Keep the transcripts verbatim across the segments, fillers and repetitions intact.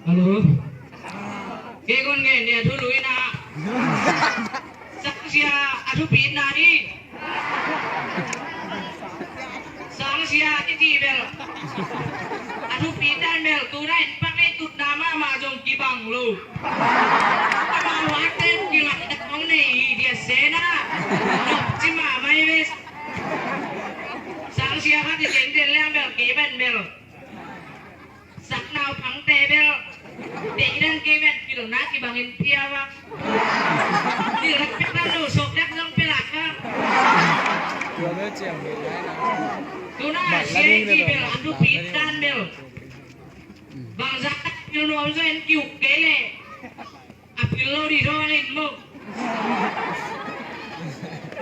Hello. Kei kon gen dia thulu ina. Sangsia a thupitna hi. Sangsia i ci bel a thupitna bel tuna in pak nei tutna mahmah zong kibang lo. Amau a ten kilak dak hong nei hi dia sena. Nok ci mahmah hi ve. Sangsia khat i tengteng liang bel kei ben bel. Sak naupangte bel. Deidan kei bel pilna kibangin pia va. Pilna pia va lo sok dak zong pia lak va. Tuna sia i ci bel a thupitna bel. Bangzah tak pil nuam zaw in kiuk kei leh. A pil lo di dong in maw.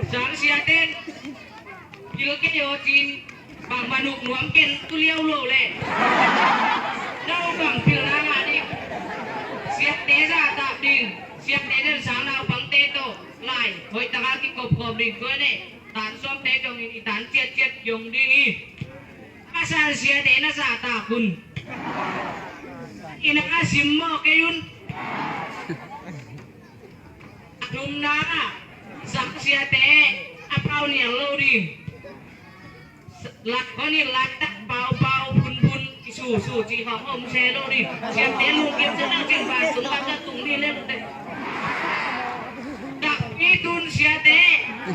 Sangsia ten pil kei aw cin bang manuk nuam ken tu liau lo leh. Naupang pilna ngah ding. Siate zahtak ding. Siate den sang naupangte tawh lai hoih taka kikopkop ding tua ne. Tan sawmte zongin i tan ciatciat kiong ding hi. Pasal siate na zahtak un. Ina a sim mawh kei un. A thumna ah sangsiate a pau nial lo ding. Lak hon in lak tak pau pau phun phun i su su ci hong om se lo ding. Siate lungkim se nang cin ban tung ban tung ding le lute. Takpi tun siate.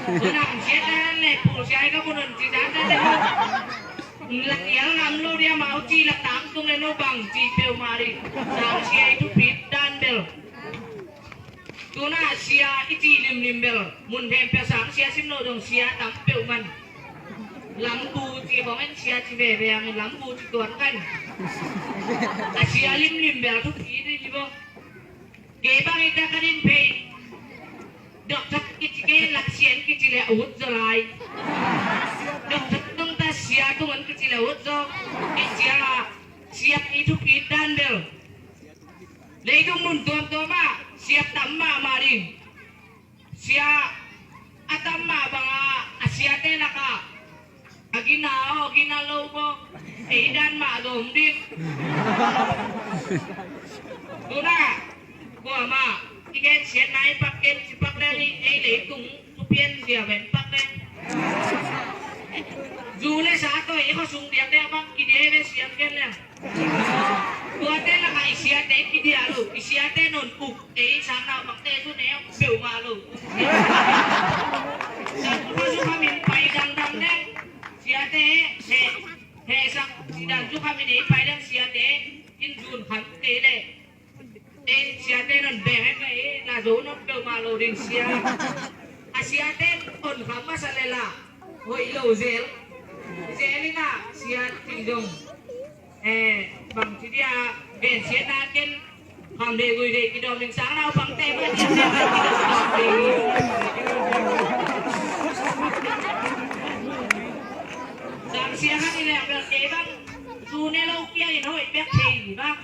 Hon am siate le pul siate ka kun hon ci dan dan le. Lak ial ngam lo dia mau ci lak tang tung le no bang ci peuhmah ding. Sangsia i thupit dan bel. Tuna sia i ci limlim bel mun hempia sangsia sim lo dong sia tam peuhmah. Lambu ci bongin sia ci veve angin lambu ci tuan kan. A sia limlim bel thupit ding hi bong. Kei bang i ka ka din pei. Doktor kici kei lak sian kici le ut zaw lai. Doktor tung ta sia tung an kici le ut zaw. Kici a sia i thupit dan bel. Leitung mun tuamtuam ah sia tam mahmah ding. Sia a tam mah bangah a siate lakah a gina aw a gina lo maw. Ei dan mah dawm ding. Tuna kuamah i gen siatna i pak ken ci pak leng i ei leitung thupian zia ven pak leng. Zu le sa tawh i khuasung diak leng bang kidia i ve siam ken leng. Tuate lakah i siate kidia lo, i siate non uk ei sang naupangte zu ne peuhmah lo. Sang khuazu khamin pai dangdang leng siate he he sang sidan zu khamin ei pai leng siate in zun kham te le. Ei siate non beng he ka ei la zo non peuhmah lo ding sia. A siate on kham masa le la hoih lo zel. Zel ina sia ting dong. Eh, bang ci dia gen siatna ken kham dei gui dei kidawm ding sang naupangte mah. Sang sia khat i leh bel kei bang zu ne lo kia in hoih bek thei bang.